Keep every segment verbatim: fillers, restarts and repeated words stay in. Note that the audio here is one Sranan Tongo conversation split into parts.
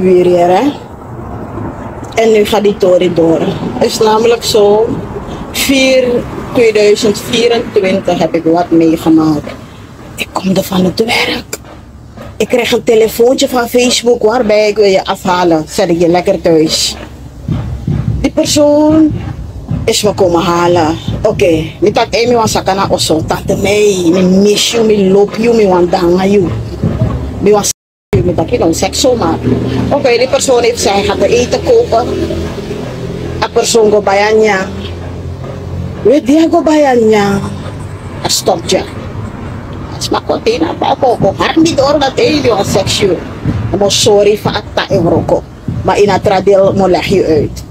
Weer hier, hè? En nu gaat die toren door. Het is namelijk zo, vier, tweeduizend vierentwintig heb ik wat meegemaakt. Ik kom er van het werk. Ik krijg een telefoontje van Facebook: "Waar ben ik? Wil je afhalen? Zet ik je lekker thuis." Die persoon is me komen halen. Oké, mi taki: "Ei, mi wan saka na oso, tante Mei, mi miss you, mi loop you, mi wan danga you." Mi wan mi taki: "No, seks zomaar." Oké, die persoon heeft zijn gaan eten kopen. A persoon go bai a nyan. We dia go bai a nyan. A stop dya. A sma kon te na pa koko. Hari mi doro dati: "Ei, mi wan seks you." A mo sori fa a ta en wroko. Maar in a tra deel mo leg you uit.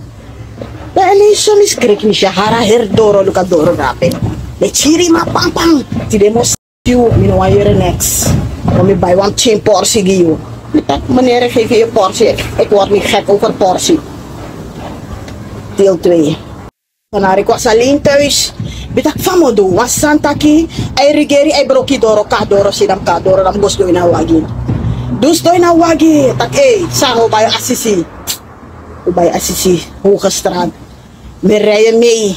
Dan ineens so mi skrik, mi si a hari a heri doro, luku a doro drape. Mi e kiri mi a pampan. Tide mo you, mi no wan yere niks. Dan mi bai wan pikin porsi gi you. Mi taki: "Meneer, ik geef je je portie. Ik word niet gek over portie." Deel twee. Vanari kwasi a lin thuis. Mi taki: "Fa mi o du?" Wan sani taki: "Ai, regeri, ai, broki doro, kon a doro, sidon kon a doro, dan mi go sidon ini a wagi." Dus sidon ini a wagi, taki: "Ei, san, un o bai asisi?" Un bai asisi, Hoge Straat. Mi e rij en mee.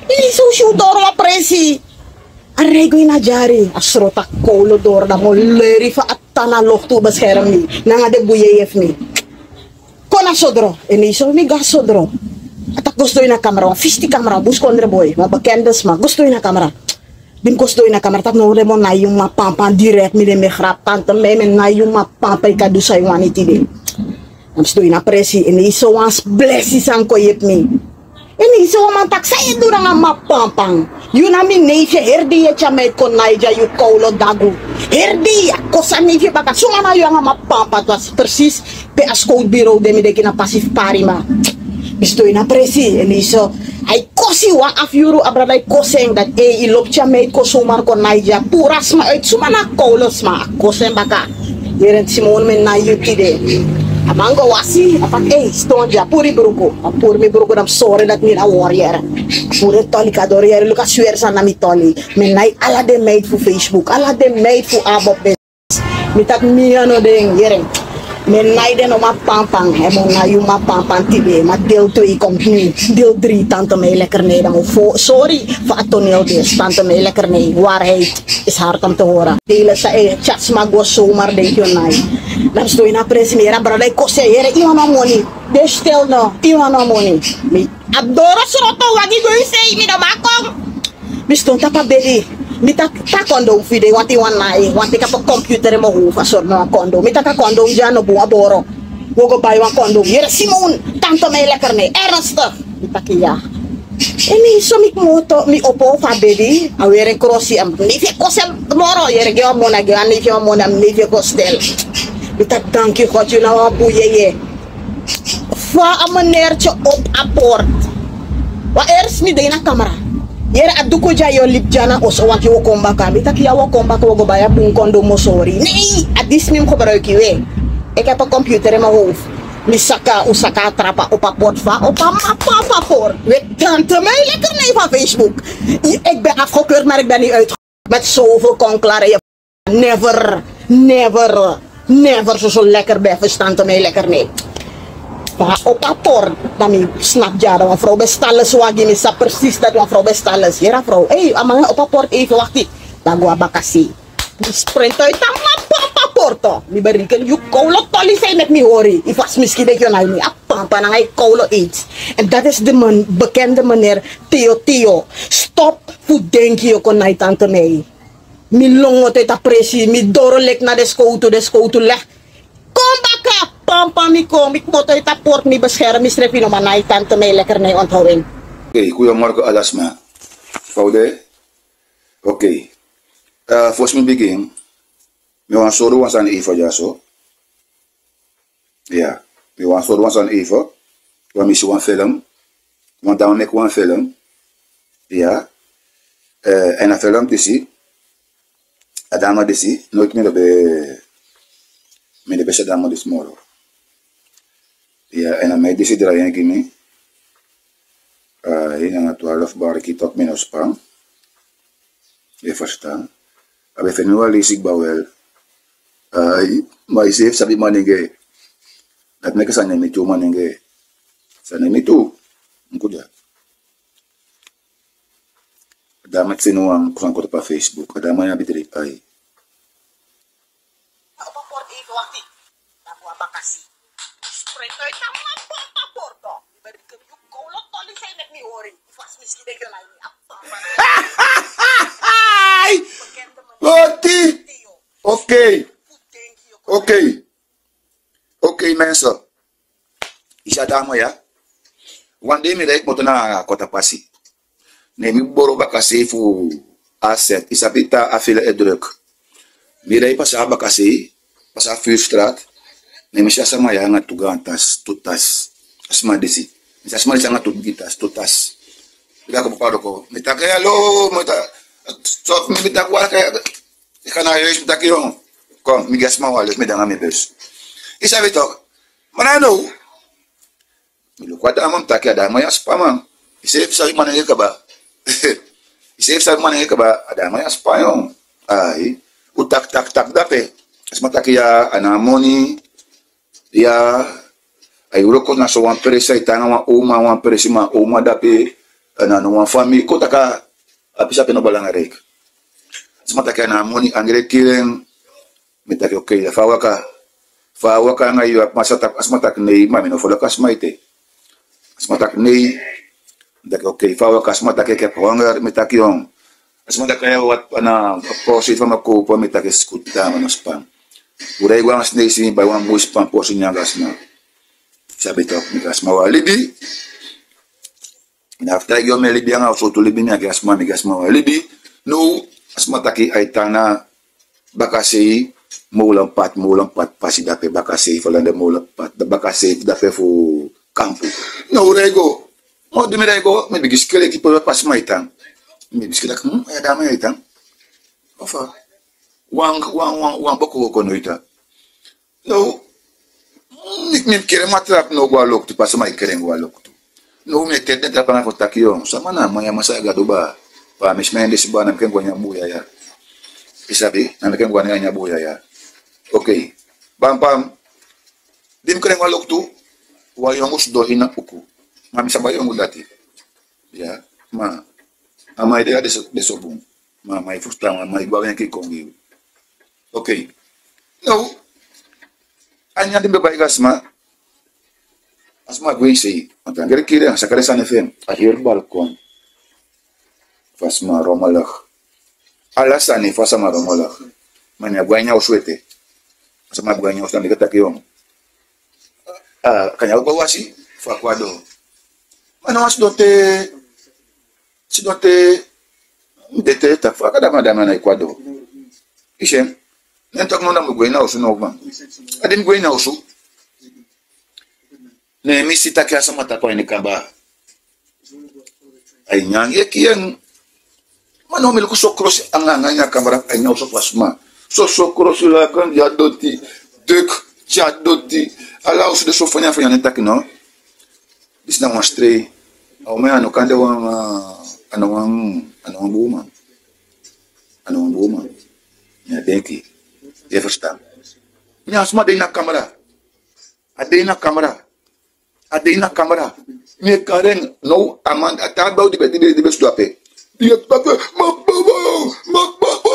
Ini so un si un doro wan presi. A rij go ini a dyari, a sroto a kowlo doro, dan mi o leri fa a tan na loktu beskerm mi nanga den bun yeye fu mi. Kon na sodro, en nei so mi go na sodro. A taki: "Go sidon ini a kamra." Wan fisti kamra, wan buskondre boi, wan bekende sma. "Go sidon ini a kamra." Di mi go sidon ini a kamra, taki: "No, den mi o nai yu mama pampan direct, mi de, mi e grabu, tante Mei, mi e nai yu mama pampan, yu kan du san yu wani tide." Dan mi sidon ini a presi, en nei so wan blesi sani kon yepi mi. En nei so wan man taki: "San yu e du nanga mama pampan? Yu na mi neefje, heri dei yu e tyari mi kon nai dya, yu kowlo dagu. Heri dei a kosi a neefje baka, suma na yu nanga mama pampan?" Dati was precies pe a scoutbureau de, mi denki na pasi fu Parima. Mi sidon ini a presi, en nei so ai kosi wan afu yuru, a brada e kosi en dati: "Ei, yu lobi tyari mi kon suma kon nai dya, puru a sma uit, suma na a kowlo sma?" A kosi en baka. Yere, Simon, mi e nai yu tide. A man go wasi, a taki: "Ei, sidon dya, puru yu bruku." A puru mi bruku, dan mi sori dati mi no wori yere. Puru en toli kon a doro, yere, luku a sweri sani na mi toli. Mi e nai ala den meid fu Facebook, ala den meid fu abo. Mi taki mi a no den, yere. Mi e nai den no mama pampan, en mi o nai yu mama pampan tide, ma deel twee komt nu. Deel drie, tante Mei lekkernij, dan mi o sori fa a toneel de, tante Mei lekkernij, waarheid is hard om te horen. Deel san e tyari sma go suma, denki yu o nai. Dan mi sidon ini a presi, mi yere a brada e kosi en, yere, yu wani moni? De stel no, yu wani moni? Mi, a doro sroto, wagi go ini sei, mi no man kon. Mi sidon tapu a bedi. Mi taki: "A kondom fu yu de, wanten yu wani nai, wanten yu kan poti computer ini mi hoofd, a sori mi wan kondom." Mi taki: "A kondom dya no bun, a boro. Un o go bai wan kondom." Yere, Simon, tante Mei lekkernij, ernstig. Mi taki: "Ya." En nei so mi kmoto, mi opo fu a bedi, a weri en krosi, a neefje kosi en moro, yere, gi en wan moni, a gi a neefje wan moni, a neefje go stel. Mi taki: "Danki God, yu na wan bun yeye." Fa a meneertje opo a port. Wan, eerst mi de ini a kamra. Yere, a duku dya, yu o libi dya na oso, wanten yu o kon baka. Mi taki: "Ya, wi o kon baka, wi o go bai a bun kondom, mi o sori." Nei, a disi mi mus gebruiki, we. Ik heb een computer in mijn hoofd. Mi saka, un saka a trap, a opo a port, fa a opo a mama pampan port. We, tante Mei lekkernij van Facebook. Ik ben afgekeurd, maar ik ben niet uitgekeurd. Met zoveel kon klare. Never, never, never soso lekker ben fu tante Mei lekkernij. Fa a opo a port, dan mi snap dya, dan wan vrouw ben stalles wagi, mi sa precies dati, wan vrouw ben stalles. Yere a vrouw: "Ei, a man opo a port, even wakti." Dan go a bakasi. Mi sprint uit a mama pampan port. Mi bereken yu kowlo toli san yu meki mi hori. Yu vast misschien denki yu o nai mi a pampan nanga yu kowlo eet. En dat is de men-, bekende meneer Theo Theo. Stop fu denki yu o kon nai tante Mei. Mi lon go te a presi, mi doro leki na den skowtu, den skowtu leg. Kon baka, pampan mi kon, mi kmoto uit a port, mi bescherm misrefi, no man nai tante Mei lekkernij, onthouding. Oké, goedemorgen alasma. Fa un de? Oké. Eh, fosi mi bigin, mi wani sori un wan sani even dyaso. Ya, mi wani sori un wan sani even. Wan mi si wan film. Wan dame meki wan film. Ya. Eh, èn a film disi, a dame disi, noiti mi no ben, mi no ben si a dame disi moro. Ya, èn a meid disi drai en gi mi. Eh, ini nanga twaalf barki, toki mi no span. Yu e ferstan? A ben feni mi wan leisi kba wel. Ai, ma yu seefi sabi manenge. Dati meke san na mi tu, manenge. San na mi tu. Nkuda. A dama tse no wan kon kon tapu a Facebook. A dama ya abi dri ai. Opo portu, even wakti. Dan go a bakasi. Spreid uit na man, pompa portu. Yu ben yu go lo toli san yu meki mi hori. Yu fasi miski denki lai mi. Ai! Portu. Oké. Oké. Oké, mensen. Yu si a dama ya. Wan dei mi rei kmoto na Kotapasi. Ne mi boro bakasei fu a set. Yu sabi taki a file e druk. Mi rei pasa a bakasei, pasa a Vuurstraat. Ne mi si a sama ya nanga tu gaan tas, tu tas. A sma disi. Mi si a sma disi nanga tu bigi tas, tu tas. Mi taki: "Papa, doko." Mi taki: "Hallo." Mi ta-, so mi, mi taki: "Waka." Mi kon na huis, mi taki: "Yongu, kon, mi gi a sma wan leki, mi de nanga mi bus." Yu sabi toch. Ma now, mi luku a dama, mi taki: "A dama ya span, man." Yu seefi sabi manenge kaba. Yu seefi sabi manenge kaba, a dama ya span, yongu. Ai, un taki, taki, taki dape. A sma taki: "Ya, a no a moni." Ya, a e wroko na so wan presi, a e tan nanga wan oma, wan presi, ma a oma dape, a no, no wan famiri, kon taki a pisi ape no belangrijk. A sma taki a no a moni, angri e kiri en. Mi taki: "Oké, ya, fa a waka?" Fa a waka nanga yu, a sma taki, a sma taki: "Nee, ma mi no foloku a sma ete." A sma taki: "Nee." Mi taki: "Oké, fa a waka?" A sma taki: "Ik heb honger." Mi taki: "Yongu." A sma taki: "Ya, wat, na a porsi fa mi o kopo." Mi taki: "Skutu, dama, no span." Un rei go nanga Sneisi, bai wan moi span porsi nanga a sma. Sabi toch, mi gi a sma wan libi. Mi no abi fu taigi yu, mi e libi nanga a sortu libi mi e gi a sma, mi gi a sma wan libi. Now, a sma taki a e tan na bakasei, Molenpad, Molenpad pasi dape, bakasei, Volendam Molenpad, bakasei dape fu Kampu. Now un rei go. Ma di mi rei go, mi bigin skeleki pe a sma e tan. Mi bigin skeleki: "Hmm, a dama ya e tan." Ofa wan, wan, wan, wan booko wooko no e tan. Now, mi, mi kere matrapu, no, go a loktu, pe a sma e kere en go a loktu. Now mi e teri den trapu nanga fu taki: "Yongu, sama na a man ya, Masra Gadu, baa? Pe mi si mi en disi, baa, na meke mi go nyan buya ya." Yu sabi, na meke mi go nyan buya ya. Oké. Bam, bam. Di mi kere en go a loktu, wan yongu sidon ini a uku. Ma mi sabi a yongu dati. Ya, ma a man e de ya de so, de so bun. Ma a man e fusutan, a man e go a wenki kon gi yu. Oké. Now, a nyan di mi ben bai gi a sma, a sma gwe ini sei. Want angri e kiri en, a saka den sani fu en. A heri balkon fu a sma rommelig. Ala sani fu a sma rommelig. Ma ne a gwe a ini a osu ete. A sma gwe a ini a osu, dan mi e taki: "Yongu, a, kan yu go wasi fu a kon a doo?" Ma no wan sidon te, sidon te, mi de te, taki: "Fa a kan de, a man, a man no e kon a doo?" Yu si en? Ne mi taki: "No, dan mi o gwe ini a osu now, man." A di mi gwe ini a osu, ne mi si taki a sma tapu a ini kamba. A e nyan, e kiri en. Ma now mi luku so krosi anga, anga ini a kamba, a e nyan osu fu a sma. So, so krosi, lakan di a doti, dek di a doti. Ala osu de so fanya, fanya. Ne mi taki: "No. Disi na wan strei." A uman ya no kan de wan, a no wan, a no wan bun uman. A no wan bun uman. Ya, denki. Yu e ferstan. Ne a sma de ini a kamba. A de ini a kamba. A de ini a kamba. Mi e kari en. Now a man, a taa bel di be, di be, di be sidon ape. Di e taki: "Makbaba, makbaba."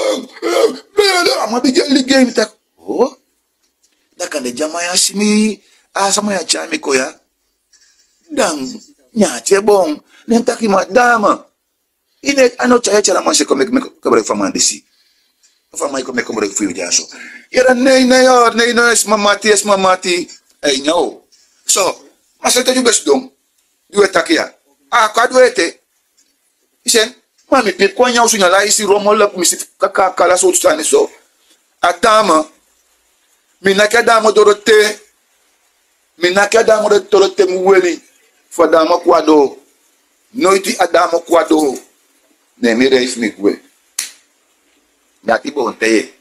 A man bigin e ligi en, mi taki: "Oh, da kande di a man ya si mi, a sama ya tyari mi kon ya, dan nyan ati e bon." Ne mi taki: "Ma dama, yu no e, a no tyari, tyari a man se kon meki, meki gebruik fu a man disi. Of a man kon meki gebruik fu yu dyaso." Yere, nei, nei, o, nei, nei, sma mati, sma mati. Ei, nyan o. So, ma san ete di u ben sidon, di u e taki ya, a kon a doo ete. Yu si en? Ma mi pipi kon a nyan osu, nyan laisi, rommel, mi si kaka, kala sortu sani so. A dama, mi naki a dama doro te. Mi naki a dama doro te, mi weli fu a dama kon a doo. Noiti a dama kon a doo. Ne mi rei fu mi gwe. Mi ati bon te.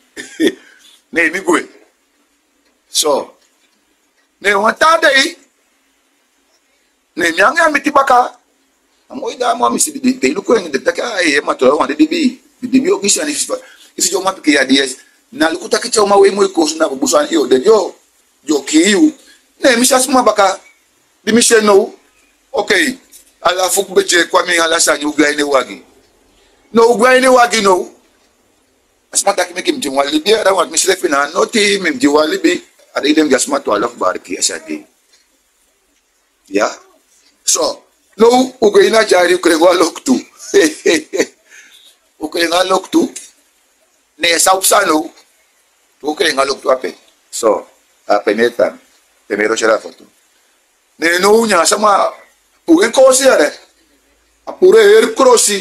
Ne mi gwe. So, ne wan taa dei, ne mi anga en miti baka. A moi dama, mi si den, den luku en, den taki: "A, e, ma toro wan de dibi, dibi o kisi." Yu si den uman pikin ya di, yes. Na luku taki te uman wei moi kosu na bubusu, yu o de, yu o, yu o kii yu. Ne mi si a sma baka. Di mi si en now. Okei. Ala fu ben dyeko a mi en ala sani un gwe a ini wagi. Now un gwe a ini wagi now. A sma taki mi gi mi gi wan libi ya da want mi srefi na a noti mi gi wan libi. A dei den gi a sma tu ala fu barki a si a dei. Ya. So now un gwe ini a dyari un krengo a loktu. Un krengo a loktu. Ne san un psa now. Un krengo a loktu ape. So a pene tan. Pene rosi a da foto. Ne no un nyan sama. Puru en krosi yere. A puru en heri krosi.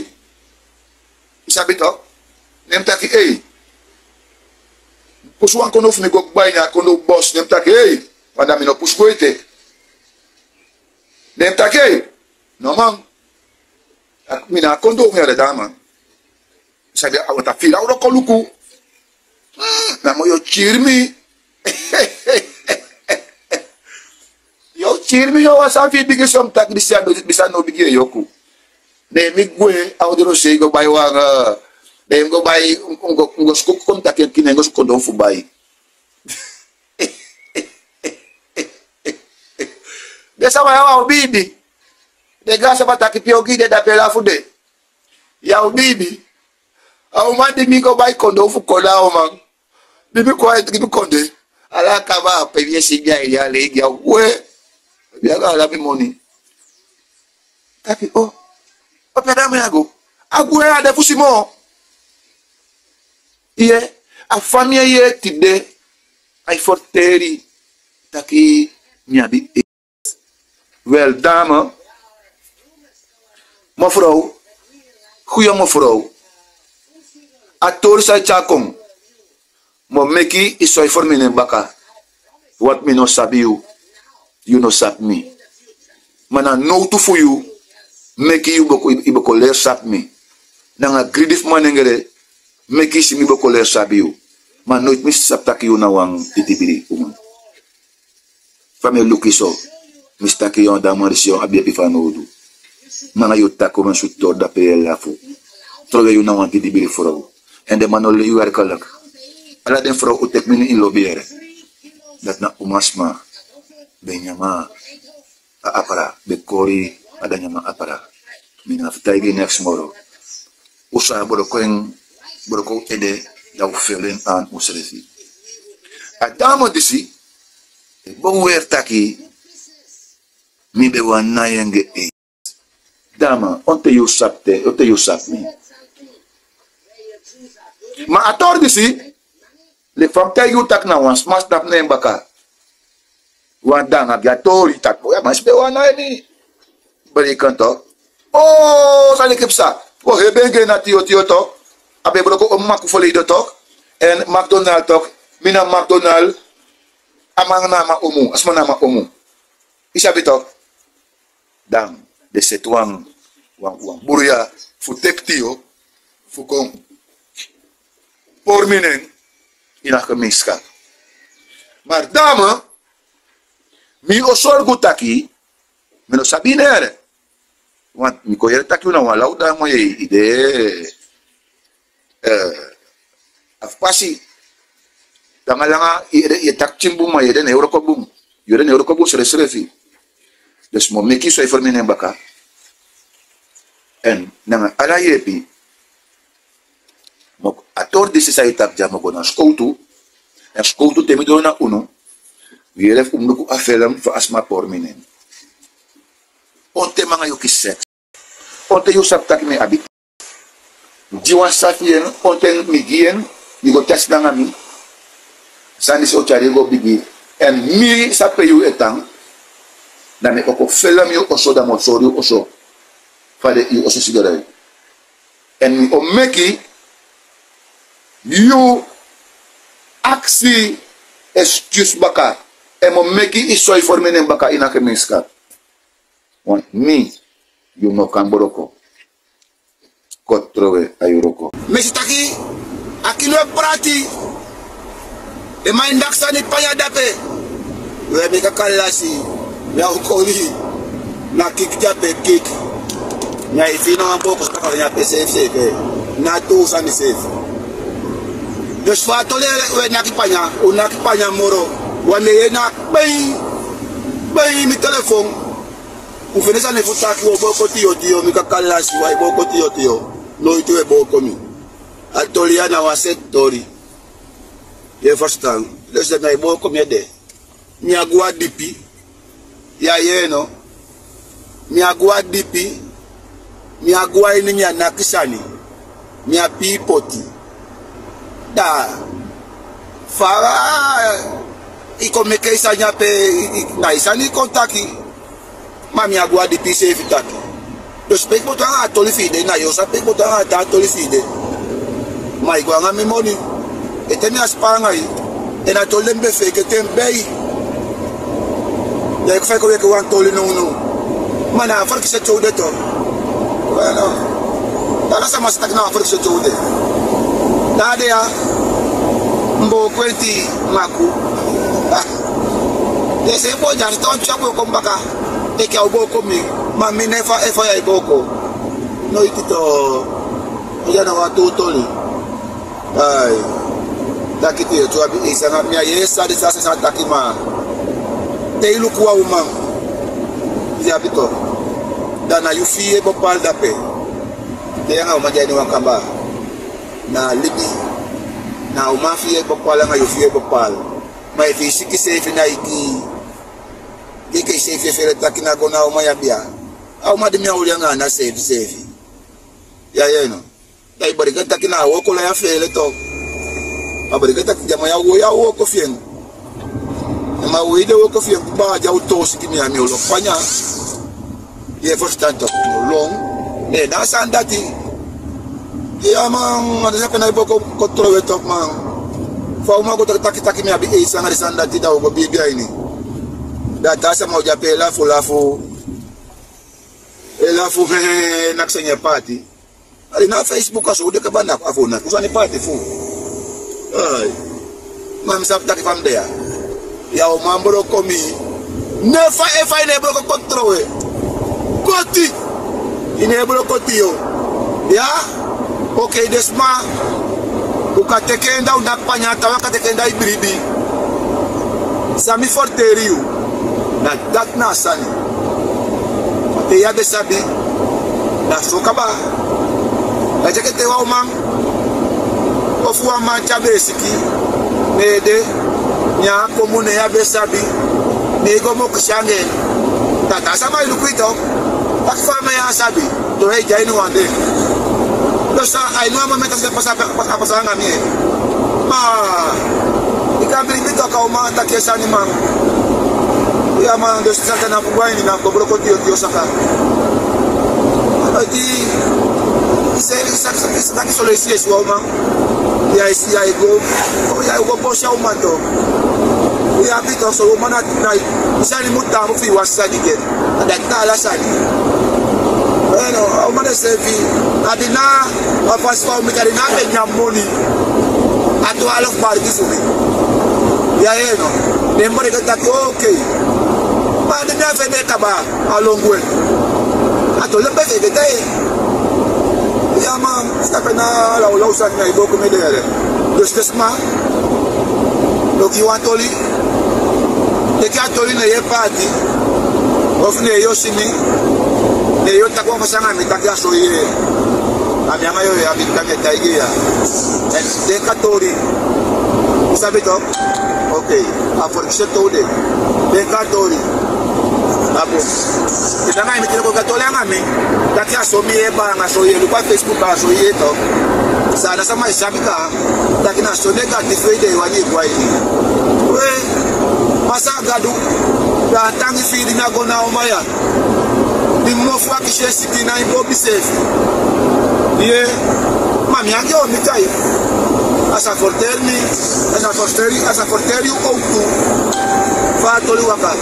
Yu sabi to? Ne mi taki ei. Pusu wan kondo fu mi go bai na a kondo bos ne mi taki ei. Wanda mi no pusu go ete. Ne mi taki ei. No man. Mi na a kondo fu mi yere dama. Sabi a wata firi a wroko luku. Namo yu o kiri mi. Yu o kiri mi yu o wan sani fi yu bigi so mi taki disi a no bigi e yoku. Ne mi gwe a wodoro sei go bai wan. Ne mi go bai. Ngo suku kon taki en kini en go suku kondon fu bai. Den sama ya wan o biibi. Den gansama taki pe yu o gi den dape lafu de. Ya o biibi. A uman di mi go bai kondo fu kodo a uman. Di mi kon a eti gi mi konde. Ala kaba a pe mi e si gi a ede a lei gi a we. Mi a go ala mi moni. Taki o. Opi a dama ya go. A gwe a de fu si moo. Iye. A fa mi e yee tide. A e ferteri. Taki mi abi. Wel dame. Mefrow. Guyo mefrow. A tori san e tyari kon. Mi o meki yu soi fu mi nen baka. Want mi no sabi yu. Yu no sabi mi. Ma na nowtu fu yu meki yu boko yu boko leri sabi mi. Nanga gridi fu manengre. Meki yu si mi boko leri sabi yu. Ma noiti mi si sabi taki yu na wan didibiri uman. Fa mi e luku yu so. Mi si taki yu a wan daman disi yu abi yepi fanowdu. Nanga yu taki uman sutori dape yu e lafu. Trowe yu na wan didibiri frow. Èn den man no lei yu werkelik. Ala den frow o teki mi ini lobi yere. Dati na uman sma. Ben nyan man. A apra ben kori. A dan nyan man apra. Mi na fu taigi neks moro. Un sa broko en. Broko un ede. Dan un feli en an un srefi. A damo disi. E bon weri taki. Mi ben wani na yu en gi en. Dama onten yu sabi te onten yu sabi mi. Ma a tori disi. Leki fa mi taigi yu taki na wan sma snapu na en baka. Wan danga gi a tori taki boi a man si ben wani na en ni. Beriken tok. O sani kipsa. O heben gi en na tiyo tiyo tok. A ben broko omu maku fo leido tok. Èn makdonal tok. Mi na makdonal. A man na a man omu a sma na a man omu. Yu sabi tok. Dan den seti wan wan buruya fu teki tiyo fu kon pori mi nen. Ini a gemeenskap. Mari dama mi o sorgu taki mi no sabi ini ere. Want mi kon yere taki yu na wan law dama yu e de. A fu pasi. Langa langa yu e taki tin bun ma yu ede na e wroko bun. Yu ede na e wroko bun srefsrefi. Dus mi o meki yu soi fermi na en baka. Èn nanga ala yepi. A tori disi san yu taki dya mi o go na skowtu. Èn skowtu te mi doro na unu. Wi yere fu un mus luku a felem fu a sma pori mi nen. Onten mi nanga yu kisi seks? Onten yu sabi tak' mi abi? Gi wan safi en, onten mi gi en, yu go tesi nanga mi. Sani disi o tyari yu go bigi. Èn mi sabi pe yu e tan. Dan mi o kon felem yu oso dan mi o sori yu oso. Fa den yu oso sidon dan yu. Èn mi o meki yu aksi eskius baka. Èn mi o meki yu soi fori mi nen baka ini a gemeenskap. Want mi, yu no kan broko. Kot trowe a yu wroko. Mi si taki a kilo e prati. E man e naki sani panya dape. We mi kaka lasi. Mi a o koli. Na kiki dape kiki. Mi a e fini na wan boko saka na pe sefi sefi. Na tu sani sefi. Dus fa a toli we naki panya, u naki panya moro. Wan mi e naki panya. Pe ini mi telefon. Un feni sani fu taki wi o booko tiyo tiyo, mi kan kali lasi, wi a e booko tiyo tiyo. Noiti wi e booko mi. A toli ya na wan seti toli. Yu e ferstan? Lesi, dati na e booko mi ede. Mi á go a dipi. Yu á yee no? Mi á go a dipi. Mi á go a ini, mi á naki sani. Mi á pii poti. Da fa i kon meke i sani ape, i, i, na i sani i kon taki. Ma mi á go a dipi, iseefi taki. Dus pe i boto anga a toli fi i de, na yu o sabi pe i boto anga a taa toli fi i de. Ma i go anga mi moni. Ete mi á span anga i. En a toli de mi be feeke te mi bei. Da i kon fa i kon weki wan toli nownow. Ma na a ferkisi ete u de tu. Weno. Ala sama sa taki na a ferkisi ete u de. Da a de ya. Mi booko en te maku. Ah. Den sei boi dan si ton tya boi kon baka. Enke a o booko mi. Ma mi nefa efa yu e booko. Noiti tu. Yu de na wan tu toli. Ai. Taki te yu tu abi i sani, mi á yee san den sani sa taki, ma te i luku wan uman, i abi tu. Da na yu fi yu e bepaal dape. Te yu anga uman de a ini wan kamba. Na a libi. Na a uman fi yu e bepaal, anga yu fi yu e bepaal. Ma efu i siki seefi na i gi. Enke iseefi e fele taki na go na a uman ya bia. A uman di mi e oli anga na seefi seefi. Yu á yee no? Da i bari kan taki na a wooko lai a fele tu. A bari kan taki den man ya woi a wooko fi en. Den man woi den wooko fi en, kba di a o toosi gi mi ya, mi o lon panya. Yu e ferstan tu? Lon. Ne na a sani dati. Ya man, a de sa pe na i booko kon trowe tu man. Fa uman go taki taki taki mi abi eisi anga den sani dati, da u go biibi a ini. Da a taa sama o de ape e lafu lafu. E lafu, he, he, he, naki sani e paati. A de na Facebook a so u de kaba, naki a fu naki u sani paati fu. Ai. Ma mi sabi taki fa mi de ya. Ya o man booko mi. Nefa efa i no e booko kon trowe. Koti. I no e booko koti yu. Ya. Okei, den sma. U kan teke en da u naki panya, tawan kan teke en da i bribi. San mi ferteri yu. Na dati na a sani. Te yu á be sabi, na so kaba. A teke te wan uman ofu wan man te a be e siki, ne en de, ne a kon mu, ne yu á be sabi, ne i go mokisi anga en. Da taa sama e luku i tu. Taki fa a man ya sabi. Towe i de a ini wan de. Dus a ini wan momenti a pasa, a pasa anga mi. Ma i kan bribi mi tu, a uman taki en sani man. Ya man, dus Satana fu go a ini, na fu go booko tiyo tiyo saka. Ati i sei, i sa, i sa taki so leisi, yesi wan uman. Ya e si, ya e go. Ya e go bosi a uman tu. Ya abi tu so uman na, na i sani mu tan fu i wan sani gi en. A dati na ala sani. Eno, a uman denseefi, a di na a fasi fa u miti, a di na a be nyan moni. A tu ala fu barki fu mi. Ya, eno. Den bari kan taki, okei. Ma a di na a fende kaba, a lon gwe. A toli den be fende te. Ya man, sabi na lawlaw sani na i booko mi de yere. Dus den sma, no gi wan toli. Teke a toli, ne yu e paati. Ofu ne yu o si mi. Ne yu o taki wan fasi anga mi taki a so yu e. A mi anga yu o abi, mi taki e taigi yu ya. Èn denki a toli. I sabi tu? Okei. A ferkisi ete u de. Denki a toli. A bun. I nanga i mi teke kon gi a toli anga mi. Taki a so mi e banga, so yu e luku a Facebook, a so yu e tu. San na sama e sabi ka. Taki na so negatifu ede i wani go a ini. We, Masaa Gadu, da a tangi fi i di na go na a uman ya. Di mofu akisi e siki na i bobi seefi. Ye, ma mi á gi omi tai. A sa ferteri mi, a sa ferteri, a sa ferteri yu owktu. Fa a toli waka.